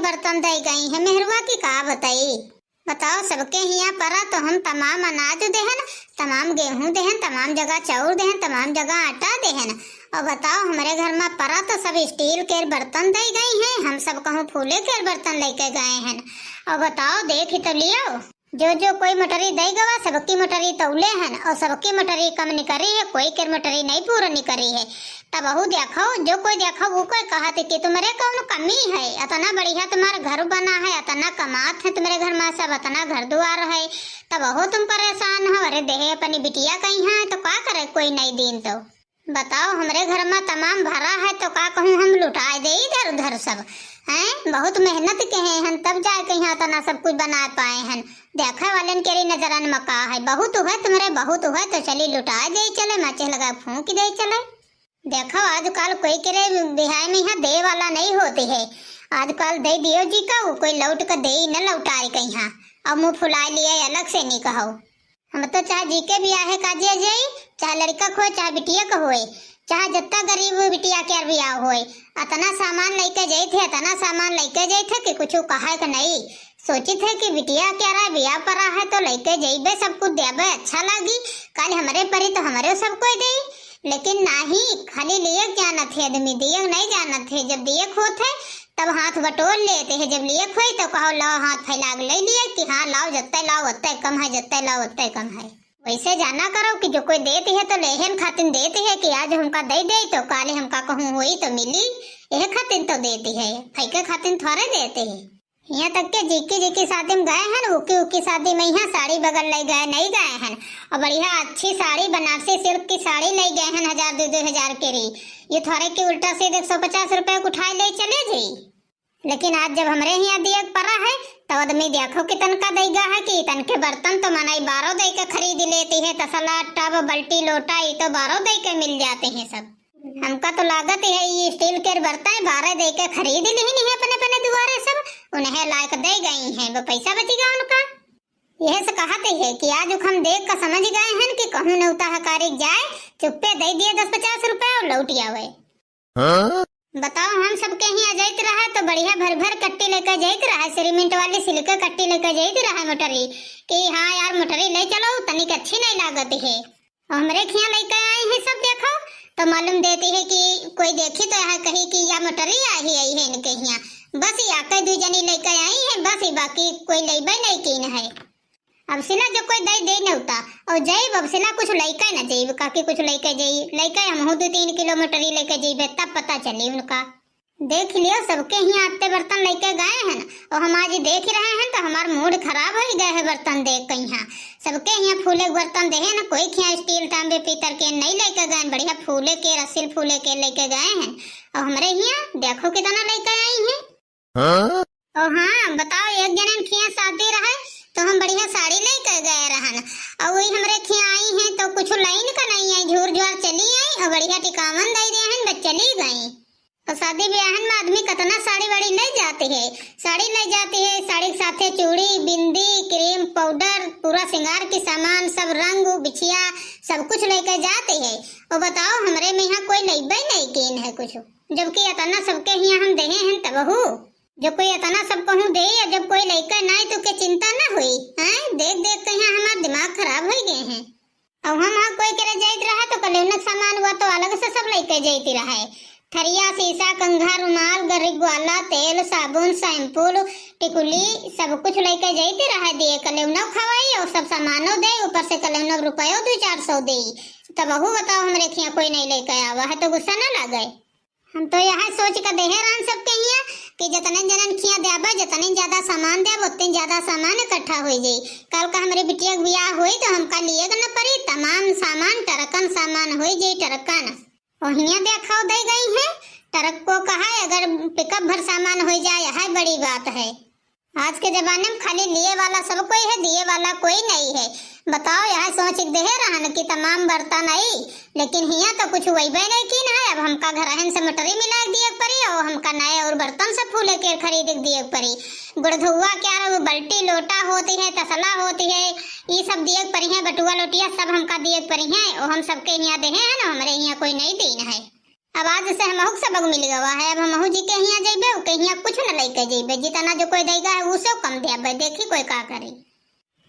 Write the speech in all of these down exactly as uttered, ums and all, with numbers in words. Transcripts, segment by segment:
बर्तन दइ गई हैं, मेहरुआ की का बताई। बताओ, सबके हियाँ परा तो हम तमाम अनाज देहन, तमाम गेहूँ देहन, तमाम जगह चाउर देहन, तमाम जगह आटा देहन। और बताओ, हमरे घर मा परा तो सब steel के बर्तन दइ गई हैं, हम सब कहूँ फूले के बर्तन लइके गए हैं। और बताओ, देखि तो लियो, जो जो कोई मोटरी दइ गवा, सबकी मोटरी तौले हन, और सबकी मोटरी कम निकरी है, कोई के मोटरी नहीं पूरा निकरी है। तब अहू देखो, जो कोई देखो, वो कोई कहत कि तुम्हरे कौन कमी है, अतना बढ़िया तुम्हार घर बना है, अतना कमात है तुम्हरे घर मा सब, अतना घर दुआर है, तब अहू तुम परेशान हो। अरे देहे अपनी बिटिया कहीं है, तो का करे कोई नहीं दीन तो। बताओ, हमरे घर मा तमाम भरा है, तो का कहूँ हम लुटाए दे इधर उधर सब, हैं? बहुत मेहनत के हैं हन, तब जाए के यहाँ तना सब कुछ बनाए पाए हन। देखे वालन केरी नजरन मा का है, बहुत हुए तुम्हरे, बहुत हुए तो चली लुटाए दे चले, माचिस लगा फूंक दे चले। देखो, आजकल कोई केरे बिहाय मा यहाँ दे वाला नहीं होती है, आजकल दे दियो जी का, वो कोई लौट के दे ही न लौटाए के यहाँ, और मुँह फुलाए लिए अलग से नहीं कहो। हम तो चाहे जी के बियाहे काजे जाई, चाहे लड़का के होए, चाहे बिटिया के होए, चाहे जत्ता गरीब बिटिया के बियाह होए, अतना सामान लइके जाइत है, अतना सामान लइके जाइत है कि कुछु कहे के नहीं। सोचित है कि बिटिया के अरे बियाह परा है तो लइके जइबे, सब कुछ देबे, अच्छा लागी, कल हमरे परी तो हमरे सब कोई देई। लेकिन नाही, खाली लिए जानत है आदमी, दिए नहीं जानत है। जब दिए होत है, तब हाथ बटोर लेते हैं, जब लिए खोई तो कहो, लाओ, हाथ फैला के ले लिए कि हाँ, लाओ, जत्ते लाओ, ओत्ते कम है, जत्ते लाओ, ओत्ते कम है। वैसे जाना करो कि जो कोई देती है तो लेहन खातिन देती है कि आज हमका दे दे तो काले हमका कहूँ होई तो मिली, यह खातिन तो देती है, फैके खातिन थोड़े देती है। यहाँ तक के जिकी जिकी शादी में गए हैं, उकी उकी शादी में यहाँ साड़ी बगल ले गए, नहीं गए हैं, और बढ़िया अच्छी साड़ी, बनारसी सिल्क की साड़ी ले गए हैं, हजार, दो दो हजार के री। ये थोड़े की उल्टा सीधे एक सौ पचास रुपये के उठाए ले चले जाई। लेकिन आज जब हमरे यहाँ दिए के परा है, तो आदमी देखो कितन का देगा है कि इतन के बर्तन तो मनई बारह दे के खरीद लेती है, तसला, टब, बल्टी, लोटा, ये तो बारह दे के मिल जाते हैं सब। हमका तो लागत है ये steel के बर्तन बारह दे के खरीद लिहिन है अपने अपने दुआरे सब, उन्हें लायक दे गई हैं, वो पैसा बचिगा उनका। यह से कहते है कि आज हम देख के समझ गए हैं कि कहूँ नेवता हकारी जाए, चुप्पे दे दिए दस पचास रुपया और लौट आवे। हाँ? बताओ, हम सबके हियाँ जाइत रहे तो बढ़िया भर भर कट्टी लेके जाइत रहे, सिरीमिंट वाली सिल्क कट्टी लेके जाइत रहे मोटरी कि हाँ यार, मोटरी ले चलो, तनिक अच्छी नहीं लागत है। और हमरे खियाँ लेके आई हैं सब, देखो तो मालूम देती है कि कोई देखी तो यहाँ कही कि या मोटरी आई, आई है इनके हियाँ। बस या के दू जनी लेके आई हैं बस, ही बाकी कोई लेबे नहीं कीन है। अब सिला जो कोई दे दे नेवता, और जाइब अब सिला कुछ लइके न जाइब, काकी कुछ लइके जाई, लइके हमहू दो तीन किलो मोटरी लइके जाइबे, तब पता चली उनका। देख लियो, सबके हियाँ आते बर्तन लइके गए हैं, और हम आज देख रहे हैं तो हमार mood खराब हो गए है बर्तन देख के। यहाँ सबके हियाँ फूले के बर्तन देहे न, कोई खियाँ steel तांबे पीतल के नहीं लइके गए, बढ़िया फूले के, रसील फूले के लइके गए हैं, और हमरे हियाँ देखो कितना लइके आई हैं। हाँ? ओ हाँ, बताओ, एक जनन खियाँ शादी रहे तो हम बढ़िया साड़ी लइके गए रहन, और वही हमरे खियाँ आई हैं तो कुछ लाइन का नहीं है, झूर झुआर चली आई और बढ़िया टिकावन दे दे हैं, बस चली गई। और शादी ब्याहन में आदमी कितना साड़ी वाड़ी ले जाती है, साड़ी ले जाती है, साड़ी के साथे चूड़ी, बिंदी, cream, powder, पूरा श्रृंगार की सामान, सब रंग बिछिया, सब कुछ लेके जाती है। और बताओ, हमरे में यहाँ कोई लेबे नहीं कीन है कुछ, जबकि इतना सबके हियाँ हम देहे हैं तबहू। जब कोई इतना सब कहूँ दे, या जब कोई लइका नाई तो के चिंता ना होई, हैं? देख देख के यहाँ हमार दिमाग खराब हो गए हैं। अब हम हाँ कोई करे जाइत रहा तो कलेवनक सामान हुआ तो अलग से सब लइके जाइत रहा है। थरिया, शीशा, कंघा, रुमाल, गरी, ग्वाला, तेल, साबुन, shampoo, टिकुली, सब कुछ लइके जाइत रहा है। दिए कलेवनो खवाई और सब सामानो दे, ऊपर से कलेवनो रुपयो दो चार सौ दे। तब अहू बताओ, हमरे खिया कोई नहीं लइके आवा है तो गुस्सा ना लागे। हम तो यह सोच के देहे रहन सबके हिया कि जतने जनन खिया देबे, जतने ज्यादा सामान देब, उतने ज्यादा सामान इकट्ठा हो जाई। कल का हमरे बिटिया के बियाह होई तो हमका लिए के न पड़ी, तमाम सामान टरकन सामान हो जाई, टरकन। और हिया देखाओ दे गई है, टरक को कहा है, अगर pickup भर सामान हो जाए, यह बड़ी बात है। आज के जमाने में खाली लिए वाला सब कोई है, दिए वाला कोई नहीं है। बताओ, यह सोच के देहे रहन कि तमाम बर्तन आई, लेकिन हिया तो कुछ वही नहीं कीन है। अब हमका घरहन से मोटरी मिला के दिए के पड़ी और हमका नए और बर्तन सब फूले के खरीद के दिए के पड़ी। गुड़धुआ क्या रहे, वो बल्टी लोटा होती है, तसला होती है, ये सब दिए के पड़ी है, बटुआ लोटिया सब हमका दिए के पड़ी है। और हम सबके हिया देहे हैं ना, हमरे हिया कोई नहीं दीन है। अब आज से हमहू के सबक मिल गवा है। अब हमहू जी के हियाँ जइबे, उ के हियाँ कुछ न लइके जइबे, जितना जो कोई देगा है, उसे कम देबे, देखी कोई का करी।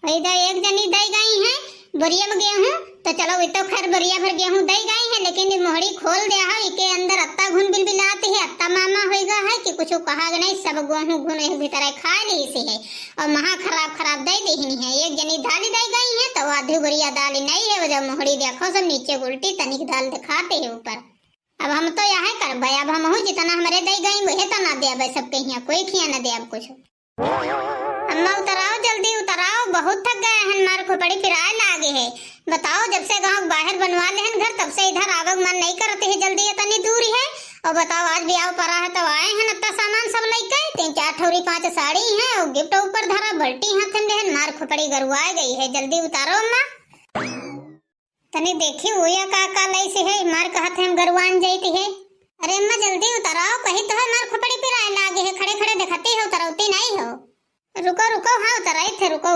इधर एक जनी दे गई है बोरिया में गेहूं, तो चलो, इ तो खैर बोरिया भर गेहूं दे गई है, लेकिन इ मोहड़ी खोल दिया है, इके अंदर अत्ता घुन बिलबिलात है, अत्ता मामा होइगा है कि कुछ कहा नहीं, सब गेहूं घुन एक भीतर खा ली से है, और महा खराब खराब दे देहनी है। एक जनी दाल दे गई है, तो आधी बोरिया दाल नहीं है, वजह मोहड़ी देखो, सब नीचे उल्टी, तनिक दाल दिखाते है ऊपर। अब हम तो यह करबे, अब हमहू जितना हमरे दे गई, वहे तो ना देबे, सबके हियाँ कोई खिया ना देब कुछ। अम्मा, उतराओ, जल्दी उतराओ, बहुत थक गए हैं, मार खोपड़ी पिराए लागे है। बताओ, जब से गाँव बाहर बनवा ले हैं घर, तब से इधर आवक मन नहीं करते है, जल्दी इतनी दूर है। और बताओ, आज ब्याह परा है तो आए हैं, अत्ता सामान सब लेके, तीन चार ठौरी पांच साड़ी हैं और गिफ्ट ऊपर धरा, बल्टी हाथ में लेहन, मार खोपड़ी गरुआए गई है, जल्दी उतारो अम्मा। तनी देखी, उया का का लइसे है, मार कहत है हम गरुआन जाइत है। अरे अम्मा, जल्दी उतराओ, कही तो है मार खोपड़ी पिराए लागे है, खड़े खड़े देखती हो, उतरौती नहीं हो। रुको, रुको, हाँ, उतराई थे, रुको।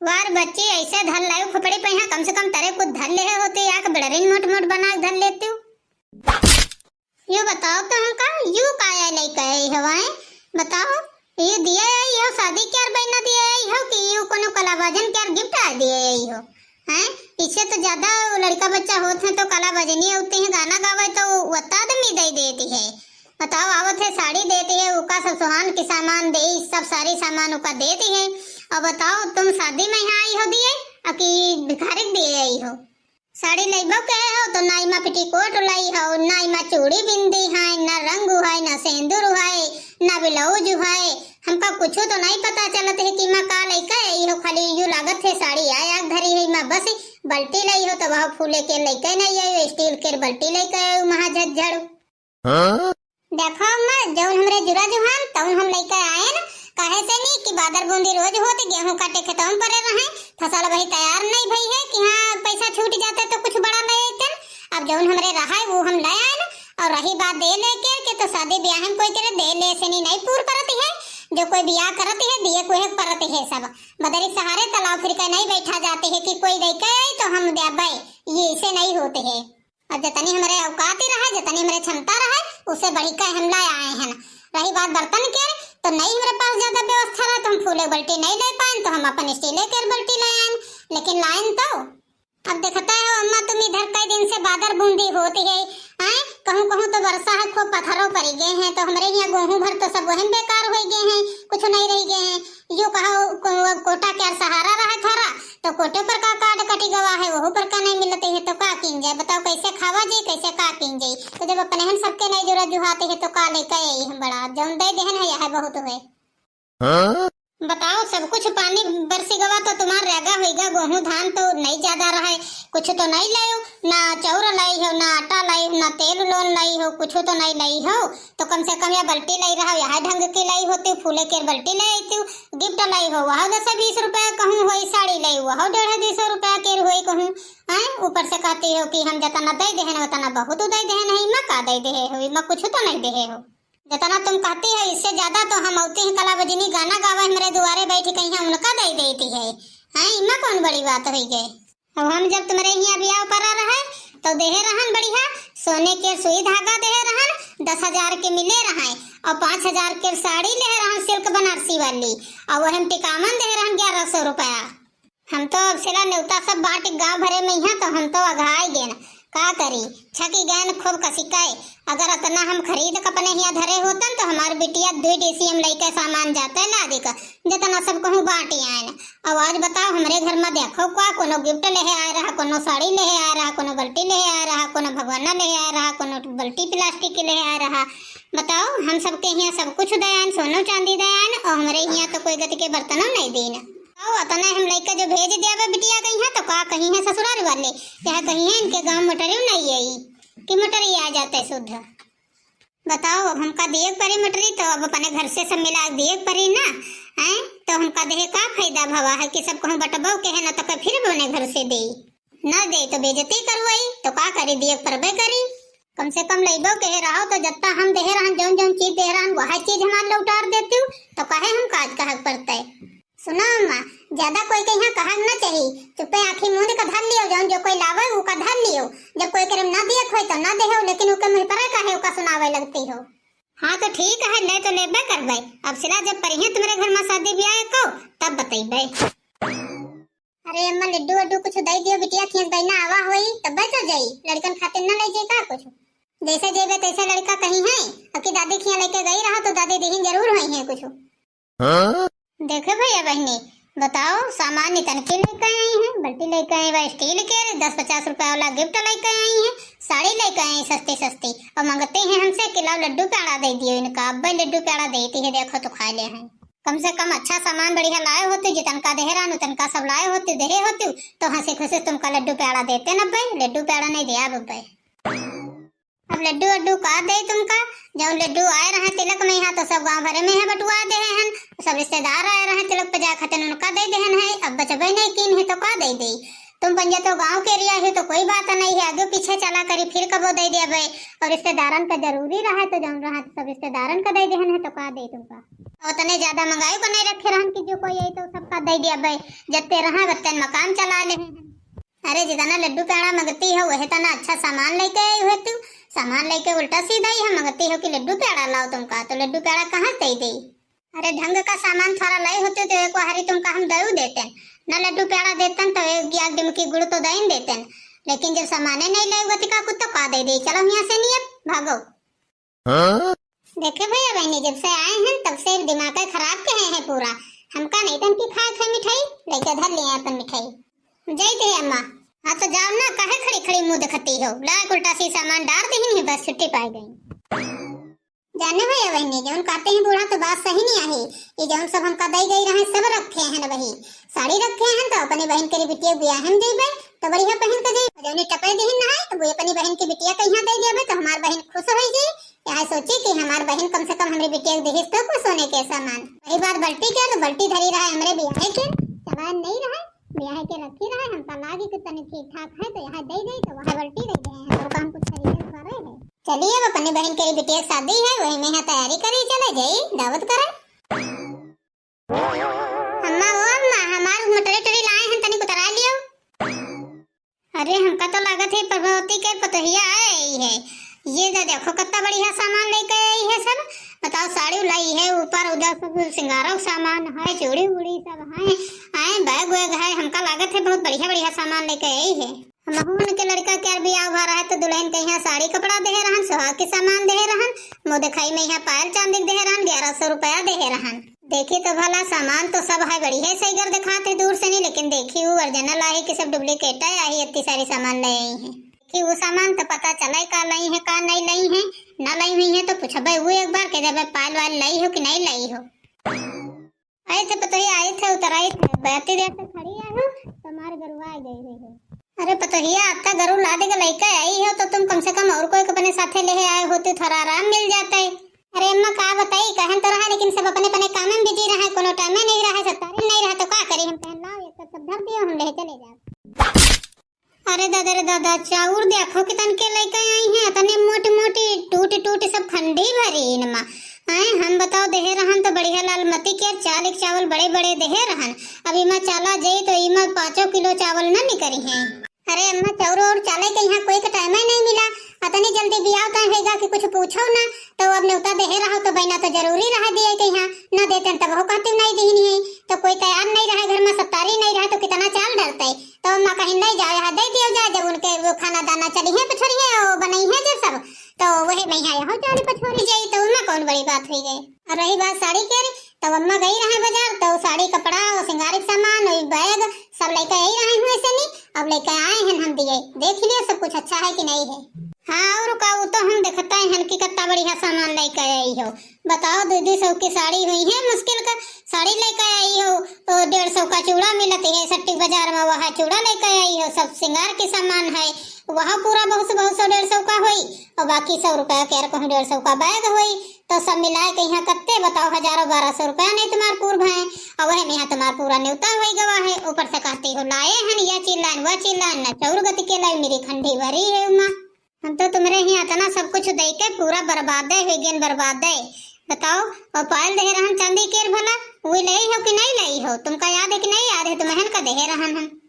वार बच्ची, ऐसे धर लायो खोपड़ी पे, यहाँ कम से कम तरे कुछ धर ले होते, या के बड़रिन मोट मोट बना के धर लेती हूँ। यो बताओ तो हमका, यू का आए लइके आई हो, आए? बताओ, ये दिया आई हो, शादी के यार बहना दिया आई हो कि यू कोनो कलाबाजन के यार गिफ्ट आ दिया आई हो? हैं? इससे तो ज्यादा वो लड़का बच्चा होत है तो कलाबाजनी होते हैं, गाना गावे तो वो अत्ता आदमी दे देती है। बताओ, आवत है साड़ी देती है, उका सब सुहान के सामान दे, सब सारी सामान उका देती है। और बताओ, तुम शादी में यहाँ आई हो दिए, आ कि भिखारी के दिए आई हो? साड़ी लइबो कहे हो तो ना इमा पेटीकोट लाई हो, ना इमा चूड़ी बिंदी है, ना रंग है, ना सेंदूर है, ना ब्लाउज है। हमका कुछो तो नहीं पता चलत है कि इमा का लइके आई हो, खाली यू लागत है साड़ी आया धरी है इमा, बस बल्टी लई हो तो वह फूले के लइके नहीं आई हो, स्टील के बल्टी लइके आई हो, महा झट झाड़ू। हाँ? देखो अम्मा, जौन हमरे जुरा जुहान, तौन हम लइके आएन। काहे से नी कि बादर बूंदी रोज होत, गेहूं काटे खेतों परे रहे, फसल वही तैयार नहीं भई है कि हाँ, पैसा छूट जाते तो कुछ बड़ा ले अइतन। अब जौन हमरे रहा है, वो हम ले आएन। और रही बात दे लेके के, तो शादी ब्याह में कोई करे दे ले से नी, नहीं पूर परत है। जो कोई ब्याह करत है, दिए कोहे परत है सब। बदरी सहारे तलाव फिर के नहीं बैठा जाते है कि कोई दे के आई तो हम दे भाई, ये ऐसे नहीं होते है। अब जतनी हमरे औकात ही रहे, जतनी हमरे क्षमता रहे, उसे बढ़ी के हम ला आए हैं। रही बात बर्तन के, तो नहीं हमरे पास ज्यादा व्यवस्था रहे, तो हम फूले बल्टी नहीं ले पाएन, तो हम अपन स्टीले के बल्टी ले आएन, लेकिन लाएन तो। अब देखते हो अम्मा, तुम इधर कई दिन से बादर बूंदी होती है, आए? कहूँ कहूँ तो वर्षा है, खूब पत्थरों पड़ी गए हैं, तो हमरे यहाँ गेहूँ भर तो सब वहीं बेकार हो गए हैं, कुछ नहीं रह गए हैं। यो कहो, को-, कोटा के सहारा रहा थोड़ा, तो कोटे पर का कार्ड कटी गवा है, वहू पर का नहीं मिलते है, तो का कीन जाए? बताओ, कैसे खावा जी, कैसे का कीन जाई? तो जब अपने हम सबके नहीं जुरा जुहाते है, तो का लेके आई हम बड़ा? जौन दे देहन है, यह बहुत है। हाँ? बताओ, सब कुछ पानी बरसी गवा तो तुम्हार रेगा होइगा, गेहूं धान तो नहीं ज्यादा रहे, कुछ तो नहीं लायो, ना चाउर लाई हो, ना आटा लाई हो, ना तेल लोन लाई हो, कुछ तो नहीं लाई हो। तो कम से कम या बल्टी लाई रहा, यह ढंग की लाई होती, फूले के बल्टी लाई आती, गिफ्ट लाई हो, वह दस बीस रुपया कहूँ होई, साड़ी लाई, वह डेढ़ दुई सौ रुपया के होई कहूँ, हैं? ऊपर से कहती हो कि हम जतना दे देहन, उतना बहुत दे देहन है, इमा का दे देहे हो, इमा कुछ तो नहीं देहे हो। जतना तुम कहती हो, इससे ज्यादा तो हम औती हैं, कला बजनी गाना गावे, हमरे दुआरे बैठी कहीं, उनका दे देती है, हैं? इमा कौन बड़ी बात होई गए? अब हम जब तुम्हरे हियाँ बियाह परा रहे, तो देहे रहन बढ़िया, सोने के सुई धागा देहे रहन, दस हजार के मिले रहे, और पाँच हजार के साड़ी लेहे रहन सिल्क बनारसी वाली, और वह हम टिकावन देहे रहन ग्यारह सौ रुपया। हम तो अब सिला नेवता सब बांट गाँव भरे में यहाँ, तो हम तो अघाई गेन, का करी, छकी गैन खूब कसिकाए। अगर अतना हम खरीद के अपने हियाँ धरे होतन, तो हमार बिटिया दुई डीसीएम लइके सामान जाते लादिक, जतना सब कहूँ बांट आयन। अब आज बताओ, हमरे घर में देखो का, कोनो गिफ्ट लेहे आए रहा, कोनो साड़ी लेहे आए रहा, कोनो बल्टी लेहे आए रहा, कोनो भगवाना लेहे आए रहा, कोनो बल्टी प्लास्टिक के लेहे आए रहा। बताओ, हम सबके हियाँ सब कुछ दे आयन, सोनो चांदी दे आयन, और हमरे हियाँ तो कोई गति के बर्तनो नहीं दीन। आओ, अतना हम लइके जो भेज दिया बे बिटिया के हियाँ, तो का कही है ससुराल वाले, क्या कही है इनके गाँव मोटरियो नहीं आई कि मोटरी आ जाते शुद्ध। बताओ, अब हमका दिए के परी मटरी, तो अब अपने घर से सब मिला के दिए के परी ना, हैं? तो हमका देहे का फायदा भवा है कि सब कहूँ बटबो के है ना, तो के फिर अपने घर से दे, ना दे तो बेइज्जती करवाई, तो का करी, दिए के परबे करी। कम से कम लइबो के रहो तो जत्ता हम देहे रहन, जौन जौन चीज देहे रहन, वह चीज हमार लौटार देती हूँ, तो काहे हम काज कहे के पड़ते? सुनो अम्मा, ज्यादा कोई के यहाँ कहक न चाही, चुप्पे आँखी मूंद के धर लियो, जौन जो कोई लावे उ का धर लियो। जब कोई करे न दियत होई तो न देहो, लेकिन उके मुँह पर काहे उका सुनावे लगती हो? हाँ तो ठीक है, ले तो लेबे करबे। अब सिला जब परिहे तुम्हरे घर में शादी ब्याह को, तब बतैबे। अरे अम्मा, लड्डू वड्डू कुछ दे दियो बिटिया, खींच बहिना आवा होई, तब तो जाई। लड़कन खातिर न ले जाई का कुछ? जैसे जेबे तैसे लड़का कहीं है, अब की दादी खिया लेके गई रहा तो दादी दिहिन जरूर होई है कुछ। हाँ? देखे भैया बहिनी, बताओ, सामान इतन के लेके आई हैं, बाल्टी लेके आई बा स्टील के, दस पचास रुपया वाला गिफ्ट लेके आई हैं, साड़ी लेके आई सस्ती सस्ती, और मंगते हैं हमसे कि लाओ लड्डू पेड़ा दे दियो इनका। अब भाई लड्डू पेड़ा देती है, देखो तो खा ले हैं। कम से कम अच्छा सामान बढ़िया लाए होते, जितन का देहे रहन उतन का सब लाए होते, देहे होते, तो हंसी खुशी तुमका लड्डू पेड़ा देते न भाई, लड्डू पेड़ा नहीं दिया अब भाई। अब लड्डू वड्डू का दे तुमका? जौन लड्डू आए रहे तिलक में यहाँ तो सब गांव भरे में है बटुआ दे हैं, सब रिश्तेदार आए रहे तिलक पे जाए खातिर उनका दे देहन है। अब बचबे नहीं कीन है तो का दे दे? तुम बन जाते हो गांव के एरिया है तो कोई बात नहीं है, आगे पीछे चला करी फिर कबो दे देबे। और रिश्तेदारन का जरूरी रहे तो जौन रहा तो सब रिश्तेदारन का दे देहन है तो का दे तुमका? और तने ज्यादा मंगाई को नहीं रखे रहन कि जो कोई आई तो सबका दे देबे। जत्ते रहा बत्तन मकान चला ले हैं। अरे जितना लड्डू पेड़ा मंगती हो वह तना अच्छा सामान लेके आई हो तू। सामान लेके उल्टा सीधा ही हम मंगती हो कि लड्डू पेड़ा लाओ तुमका, तो लड्डू पेड़ा कहाँ से दे दे? अरे ढंग का सामान थोड़ा लाई होती तो एक हरी तुमका हम दऊ देते, न लड्डू पेड़ा देते तो एक गिलास डिमकी गुड़ तो दई देते, लेकिन जब सामाने नहीं लाई होती का कुत्ता का दे दे? चलो यहाँ से नहीं अब भागो। हाँ? देखे भैया बहनी, जब से आए हैं तब से दिमाग खराब के हैं, हैं पूरा। हमका नहीं तन की खाए थे मिठाई, लेके धर लिए अपन मिठाई। जय दे अम्मा। हाँ तो जाओ ना, काहे खड़ी खड़ी मुंह दिखती हो? ला उल्टा सी सामान डाल दे ही नहीं, बस छुट्टी पाई गई। जाने भैया बहनी, जौन कहते हैं बूढ़ा तो बात सही नहीं आही। ये जौन सब हमका दई गई रहे सब रखे हैं ना वही। साड़ी रखे हैं तो अपने बहन के बिटिया बियाह में जइबे तो बढ़िया पहन के जइबे। जौनी टपे दिहिन ना है तो वो अपनी बहन की बिटिया के यहाँ दे देबे तो हमार बहन खुश हो जाई। यहाँ सोची कि हमार बहन कम से कम हमरे बिटिया के दिहिस तो कुछ सोने के सामान। वही बात बल्टी के तो बल्टी धरी रहा हमरे बियाह के सामान नहीं रहा, बियाह के रखी रहा, हमका लागी कि तनी ठीक ठाक है तो यहाँ दे दे तो वहाँ बल्टी दे दे हैं और काम कुछ खरीदे करे है। चलिए, अब अपनी बहन के बिटिया की शादी है, वही में यहाँ तैयारी करी, चले जाई दावत करे। अम्मा, ओ अम्मा, हमार मटरी टरी लाए हैं, तनिक उतरा लियो। अरे, हमका तो लागत है प्रभावती के पतोहिया आई है। ये तो देखो, कितना बढ़िया सामान लेके आई है सब। बताओ, साड़ी लाई है, ऊपर उधर सब सिंगारो सामान है, चूड़ी उड़ी सब है, आए बैग वैग है। हमका लागत है बहुत बढ़िया बढ़िया सामान लेके आई है। हमहू उनके लड़का के यार बियाह भा रहा है तो दुल्हन के यहाँ साड़ी कपड़ा देहे रहन, सुहाग के सामान देहे रहन, मुँह दिखाई में यहाँ पायल चांदी के देहे रहन, ग्यारह सौ रुपया देहे रहन। देखी तो भला, सामान तो सब है बढ़िया सही घर दिखाते दूर से नहीं, लेकिन देखी वो ओरिजिनल आई कि सब डुप्लीकेट है, आई इतनी सारी सामान ले आई है। देखी वो सामान तो पता चला का लाई है का नहीं लाई है, ना लाई हुई है तो पूछबे वो एक बार के जब पायल वायल लाई हो कि नहीं लाई हो। आई थे पतोहिया, आई थे उतर आई थे, बैती देर से खड़ी आई हो, तुम्हारे गरुआ आ गई हुई है। अरे पतोहिया, आता गरु लादे के लइका आई हो तो तुम कम से कम और कोई के अपने साथे ले आए होते, थोड़ा आराम मिल जाता है। अरे अम्मा का बताई, कहन तो रहा लेकिन सब अपने अपने काम में बिजी रहा, कोनो टाइम नहीं रहा, सत्तारी नहीं रहा तो का करी हम, कहन लाओ ये सब सब धर दियो, हम ले चले जाओ। अरे दादा रे दादा, चाउर देखो कितन के लइका आई हैं, इतने मोटी मोटी टूटी टूटी सब खंडी भरी इनमा। आए हम बताओ, देहे रहन तो बढ़िया लाल मती के चाल एक चावल बड़े बड़े देहे रहन, अब इमा चाला जाई तो इमा पाँचों किलो चावल न निकरी हैं। अरे अम्मा, चाउर और चाले के यहाँ कोई के टाइम ही नहीं मिला, इतनी जल्दी बियाह तय होगा कि कुछ पूछो ना। तो अब न्योता देहे रहो तो बहना तो जरूरी रहा दिए के यहाँ, न देते तब हो कहती नहीं दीनी है, तो कोई तैयार नहीं रहा घर में, सत्तारी नहीं रहा तो कितना चाल डरते। तो अम्मा कहीं नहीं जाए, यहाँ दे दियो जाए, जब उनके वो खाना दाना चली है पछोरी है वो बनाई है जब सब, तो वही में यहाँ यहाँ चाली पछोरी जाई तो उनमें कौन बड़ी बात हुई गई। और रही बात साड़ी के, तो अम्मा गई रहे बाजार तो साड़ी कपड़ा और सिंगारिक सामान और बैग सब लेके आई रहे हुए से नहीं, अब लेके आए हैं हम दिए, देख लियो सब कुछ अच्छा है कि नहीं है। हाँ और का, वो तो हम देखता है हन कि कितना बढ़िया सामान लेके आई हो। बताओ, दो दो सौ की साड़ी हुई है मुश्किल का, साड़ी लेके आई हो, तो डेढ़ सौ का चूड़ा मिलत है सट्टी बाजार में, वह चूड़ा लेके आई हो, सब सिंगार के सामान है, वह पूरा बहुत सौ, बहुत सौ डेढ़ सौ का होई, और बाकी सौ रुपया के यार कहूँ डेढ़ सौ का बैग होई, तो सब मिलाए के यहाँ कत्ते बताओ, हजारों बारह सौ रुपया नहीं तुम्हार पूर भए, और वह में यहाँ तुम्हार पूरा न्योता होई गवा है। ऊपर से कहती हो लाए हन यह चीज लान, वह चीज लान, ना चौर गति के लाई, मेरी खंडी भरी है उमा। हम तो तुम्हरे ही इतना सब कुछ दे के पूरा बर्बादे हो गए, बर्बादे। बताओ, और पायल देहे रहन चांदी केर भला, वही लई हो कि नहीं लई हो? तुमका याद है कि नहीं याद है, तुम्हें का देहे रहन हम?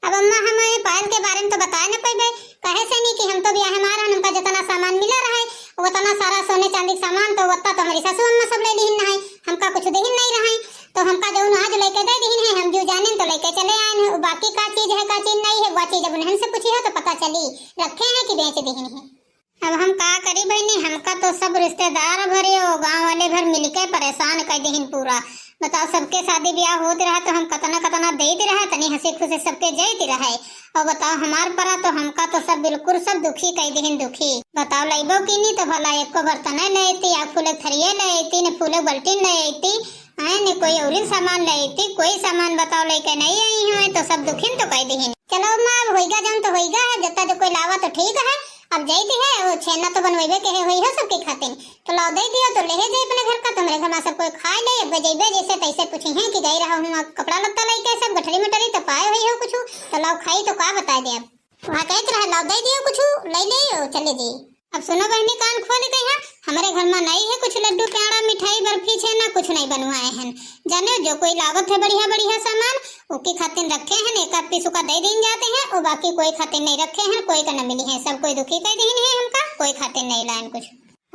अब अम्मा, हम ये पायल के बारे में तो बताए न पइबे, कहे से नहीं कि हम तो बियाहे मा रहन, हमका जितना सामान मिला रहा है, उतना सारा सोने चांदी के सामान तो उतना तो हमारी सासू अम्मा सब ले लिहिन है, हमका कुछ देहिन नहीं रहा है। तो हमका जौन आज लेके दे दिहिन है, हम जो जाने तो लेके चले आए हैं। वो बाकी का चीज है, का चीज नहीं है, वो चीज अब उन्हन से पूछी है तो पता चली, रखे हैं कि बेच दिहिन है। अब हम का करी बहिनी, हमका तो सब रिश्तेदार भरे और गांव वाले भर मिलके परेशान कर दिहिन पूरा। बताओ, सबके शादी ब्याह होत रहा तो हम कतना कतना देत रहे, तनी हंसी खुशी सबके जाइत रहे। और बताओ, हमार परा तो हमका तो सब बिल्कुल सब दुखी कर दिहिन, दुखी। बताओ, लइबो की नहीं तो भला एको बर्तन ले अइती, या फूले थरिये ले अइती, न फूले बाल्टीन ले अइती, हैं, ने कोई औरी सामान ले अइती, कोई सामान बताओ लेके नहीं आई हुए तो सब दुखिन तो कह दिहिन। चलो अम्मा, अब होइगा जौन तो होइगा है, जत्ता जो कोई लावा तो ठीक है, अब जाइत है, वो छेना तो बनवेबे के है होई हो सबके खातिन, तो लाओ दे दियो तो लेहे जाए अपने घर का, तुम्हरे घर मा सब कोई खाए ले, अब जइबे जैसे तैसे पूछी हैं कि गई रहा हूँ कपड़ा लत्ता लेके सब गठरी मटरी तो पाए हुई हो कुछ, तो लाओ खाई तो का बताए दे अब। वहाँ कहत रहे लाओ दे दियो कुछ, ले ले चले जाई। अब सुनो बहिनी, कान खोल के यहाँ, हमरे घर मा नहीं है कुछ लड्डू, पेड़ा, मिठाई, बर्फी, छेना, कुछ नहीं बनवाए हैं। जाने जो कोई लावत है बढ़िया बढ़िया सामान, ओके खातिन रखे हैं, एक आध पीस ओका दे दीन जाते हैं, और बाकी कोई खातिन नहीं रखे हैं, कोई का न मिली है, सब कोई दुखी कर दीन है हमका, कोई खातिन नहीं लायन कुछ।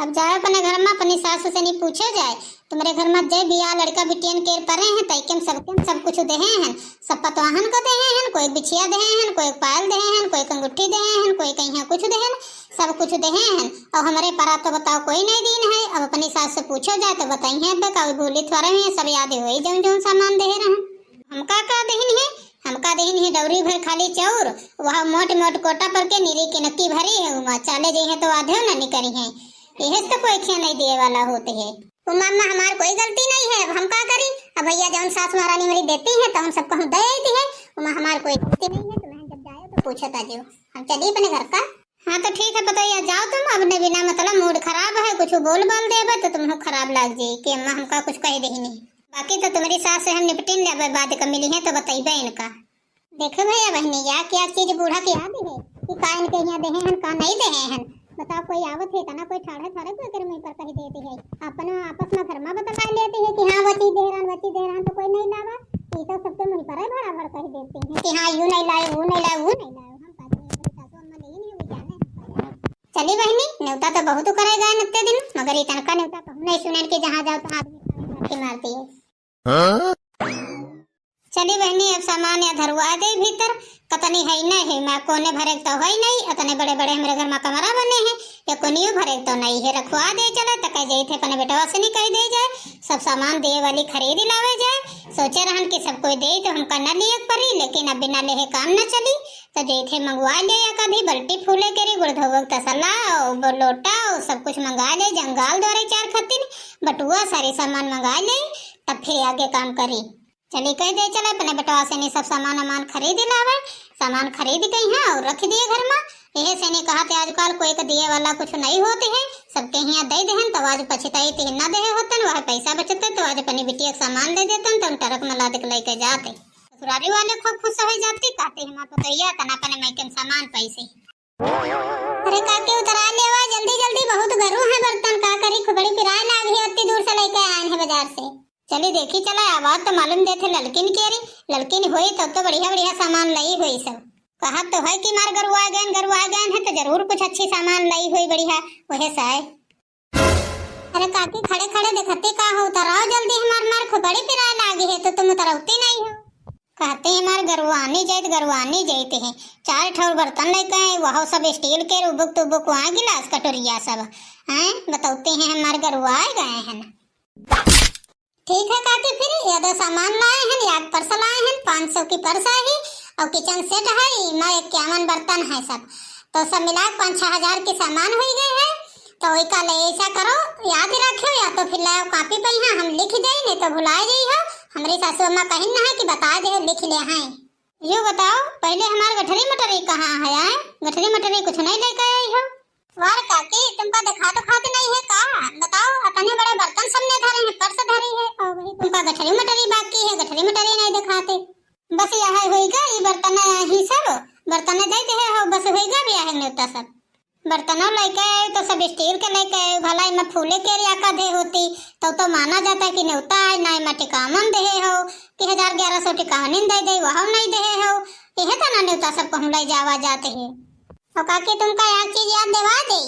अब जाए अपने घर मा, अपनी सास से नहीं पूछे जाए, तुम्हरे घर मा जे बिया लड़का बिटियन केर परे हैं, तैके हम सबके हम सब कुछ देहे हैं, सब पतवाहन को देहे हैं, कोई बिछिया देहे हैं, कोई पायल देहे हैं, कोई अंगूठी देहे हैं, कोई कहीं कुछ देहे हैं, सब कुछ देहे हैं। और हमरे परा तो बताओ कोई नहीं दीन है। अब अपनी सास से पूछो जाए तो बताई हैं, अब का भूली थोड़े हुई, सब याद होई जौन जौन सामान देहे रहन। हमका का देहिन है, हमका देहिन है डौरी भर खाली चाउर, वह मोट मोट कोटा पर के नीरी की नक्की भरी है, उमा चाले जई है तो आधे न निकरी है। यह तो कोई खिया नहीं दिए वाला होते है। उमा अम्मा, हमार कोई गलती नहीं है, अब हम का करी? अब भैया जौन सास महारानी हमारी देती है तो हम सबको हम दे देती है। उमा हमार कोई गलती नहीं है, तुम्हें जब जाए तो पूछत आ जियो, हम चली अपने घर का। हाँ तो ठीक है पतोहिया, जाओ तुम, अपने बिना मतलब मूड खराब है, कुछ बोल बाल देबे तो तुमको खराब लाग जाई कि अम्मा हमका कुछ कह देही नहीं। बाकी तो तुम्हरी सास से हम निपटिन लेबे, बाद का मिली है तो बतइबे इनका। देखो भैया बहिनी, या क्या चीज बूढ़ा के याद है कि का इनके यहाँ देहे हन, का नहीं देहे हन। बताओ, कोई आवत है तना कोई ठाढ़े ठाढ़े कोई कर मुँह पर कही देती है, अपना आपस मा घर मा बतला लेती है कि हाँ वो चीज दे रहन, वो चीज दे रहन, तो कोई नहीं लावा। ये तो सबके मुँह पर है भड़ा भड़ कही देती है कि हाँ यू नहीं लाए, वो नहीं लाए, वो नहीं लाए। हम कहते हैं, "भाई सासू अम्मा ले ही नहीं, वो जाने हम।" चली बहिनी, नेवता तो बहुत करे गए नत्ते दिन, मगर इतनका नेवता कहूँ नहीं सुनेन कि जहाँ जाओ तहाँ आदमी के मारती है। हाँ? चली बहिनी, अब सामान या धरवा दे भीतर, कतनी है नहीं है, मैं कोने भरे तो है नहीं, इतने बड़े बड़े हमरे घर मा कमरा बने हैं, या कोनियो भरे तो नहीं है, रखवा दे चला, तक जाई थे अपने बेटवा से नहीं कह दे जाए, सब सामान दे वाली खरीद लावे जाए। सोचे रहन कि सब कोई दे तो हमका न लिए परी, लेकिन अब बिना लेहे काम न चली, तो जैथे मंगवा ले या कभी बल्टी फूले केरी, गुड़ धोवे के तसला, और वो लोटा, और सब कुछ मंगा ले, जंगाल द्वारे चार खतिन, बटुआ, सारे सामान मंगा ले, तब फिर आगे काम करी। चली कह दे, चला अपने बेटवा से नहीं सब सामान वामान खरीद लावे, सामान खरीद गई हैं और रख दिए घर मा। यह से नहीं कहा थे आजकल कोई के दिए वाला कुछ नहीं होते है, सबके हियाँ दे देहन, तब आज पछताई थे ना देहे होतन, वह पैसा बचते तो आज अपनी बिटिया के सामान दे देतन, तो हम ट्रक में लाद के लेके जाते। ससुरारी वाले खूब खुश हो जाती, कहते हैं, "माँ पतोहिया तन अपने मायके में सामान पाइसे।" अरे काकी, उतरा लेवा जल्दी जल्दी, बहुत गरु है बर्तन, का करी, खुबड़ी पिराए लाग है, अत्ती दूर से लेके आए हैं बाजार से। चली देखी, चला आवाज तो मालूम देते ललकिन के री, ललकिन होई तब तो बढ़िया बढ़िया सामान लाई होई सब। कहा तो है कि मार गरुआ गए, गरुआ गए हैं तो जरूर कुछ अच्छी सामान लाई होई बढ़िया, वहे साए। अरे काकी, खड़े खड़े देखते का हो, उतराओ जल्दी, हमार मार खुबड़ी पिराए लागी है तो तुम उतरौती नहीं हो। कहते हैं, "हमार गरुआनी जाइत, गरुआनी जाइत है, चार ठौर बर्तन लेके आए, वह सब स्टील के, रुबुक टुबुक, वहाँ गिलास कटोरिया सब हैं, बतौते हैं हमार गरुआए गए हैं।" ठीक है काकी, फिर ये दो सामान लाए हैं, एक पर्स लाए हैं, पाँच सौ की पर्स है और किचन सेट है, इमा इक्यावन बर्तन है सब, तो सब मिला के पाँच छः हजार के सामान हुई गए है। तो वही का ले ऐसा करो, याद ही रखियो, या तो फिर लाओ कापी पे यहाँ हम लिख जाई, नहीं तो भुला जाई हो। हमारी सासू अम्मा कहिन ना है कि बता दे, लिख ले हैं। यो बताओ, पहले हमार गठरी मटरी कहाँ है, आए? गठरी मटरी कुछ नहीं लेके आई हो? वार काकी, तुमका दिखा तो खाते नहीं है का? बताओ, इतने बड़े बर्तन सबने धरे हैं, पर्स धरी है, और वही तुमका गठरी मटरी बाकी है, गठरी मटरी नहीं दिखाते। बस यह होइगा, ये बर्तन ही सब, बर्तन दे दे हो, बस होइगा ब्याह नेवता सब। बर्तनों लइके आए तो सब स्टील के लइके आए, भला इमा फूले के रिया का दे होती, तो, तो माना जाता कि नेवता आए, ना इमा टिकावन देहे हो, कि हजार ग्यारह सौ टिकावनिन दे दे, वहौ नहीं देहे हो, यह तना नेवता सब कहूँ लइ जावा जात है। और काकी तुमका एक चीज याद देवा दे,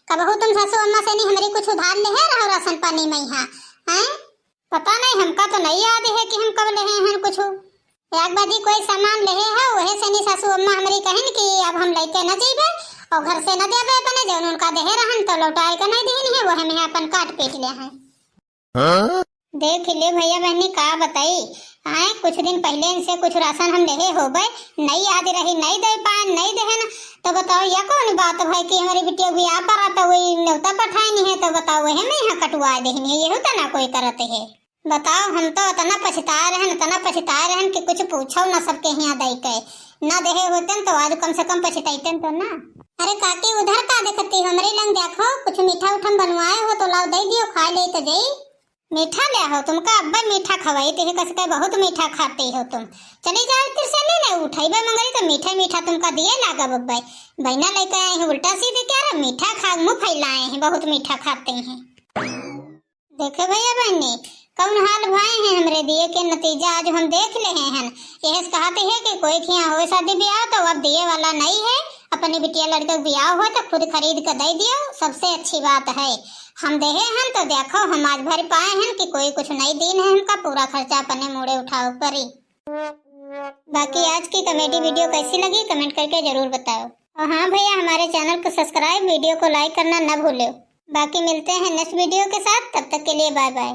कबहू तुम सासू अम्मा से नहीं हमरी कुछ उधार लेहे रहो राशन पानी में यहाँ, हैं? पता नहीं, हमका तो नहीं याद है कि हम कब लेहे हैं कुछ। एक बाजी कोई सामान लेहे है, वहे से नहीं सासू अम्मा हमरी कहिन कि अब हम लइके न जइबे और घर से न देबे अपने, जौन उनका देहे रहन तो लौटाए के नहीं दीन है, वहे में अपन काट पीट ले हैं। हाँ? देख ले भैया बहनी का बताई, आए कुछ दिन पहले इनसे कुछ राशन हम लेहे होबे, नहीं याद रही, नहीं दे पाए, नहीं देहन, तो बताओ यह कौन बात है कि हमरी बिटिया बियाह पर तो वही नेवता पठाए नहीं है, तो बताओ वही में यहाँ कटवा देहन है, यही तो ना कोई करत है। बताओ, हम तो इतना पछताए रहन, इतना पछताए रहन कि कुछ पूछो ना, सबके हियाँ दई के ना देहे होतन तो आज कम से कम पछताइतन तो ना। अरे काकी, उधर का देखती हो? हमरे लंग देखो, कुछ मीठा उठा बनवाए हो तो लाओ, दे दियो, खा ले तो जई। मीठा ले हो, तुमका अब्बे मीठा खवाई ते कस के बहुत मीठा खाते हो तुम। चली जाओ, तिरसे ले ले, उठाई बे मंगरी तो मीठा मीठा तुमका दिए लागब अब्बे। बहिना लेके आए हैं उल्टा सीधे क्या रे, मीठा खा मुँह फैलाए हैं, बहुत मीठा खाते हैं। देखे भैया बहनी, कौन हाल भए हैं हमरे दिए के नतीजा आज हम देख लेहे हन। यह से कहते हैं कि कोई खिया होए शादी ब्याह तो अब दिए वाला नहीं है, अपनी बिटिया लड़के के ब्याह होए तो खुद खरीद के दे दियो, सबसे अच्छी बात है। हम देहे हन तो देखो हम आज भर पाए हन कि कोई कुछ नहीं दीन है, हमका पूरा खर्चा अपने मूड़े उठावे परी। बाकी आज की कॉमेडी वीडियो कैसी लगी कमेंट करके जरूर बताओ। और हाँ भैया, हमारे चैनल को सब्सक्राइब, वीडियो को लाइक करना न भूलो। बाकी मिलते हैं नेक्स्ट वीडियो के साथ, तब तक के लिए बाय बाय।